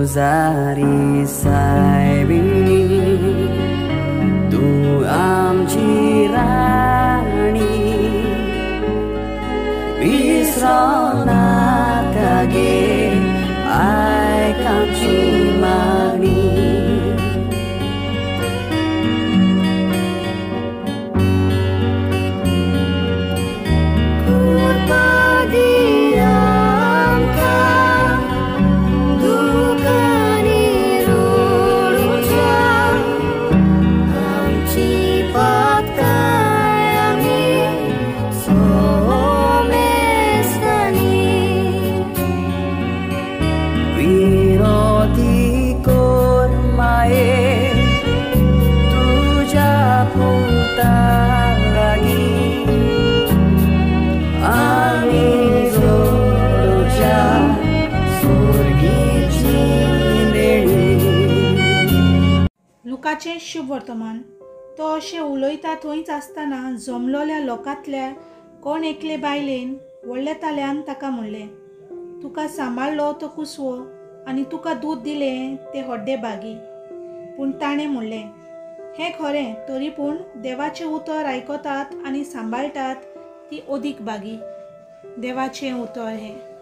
रोजारी सायबिणी तूं आमची राणी, विसरो नाका गे आयक आमची मागणी. लुकाचें शुभ वर्तमान. तो अशें उलयता थंयच आसतना जमलोल्या लोकांतल्या कोण एकले बायलेन व्हडल्या ताल्यान ताका म्हणलें, तुका सांबाळ्ळो तो कुसवो आनी तुका दूद दिलें तें हड्डे बागी. पूण ताणें म्हणलें, हें खरें, तरी पूण देवाचें उतर आयकतात आनी सांबाळटात ती अदीक बागी. देवाचें उतर हें.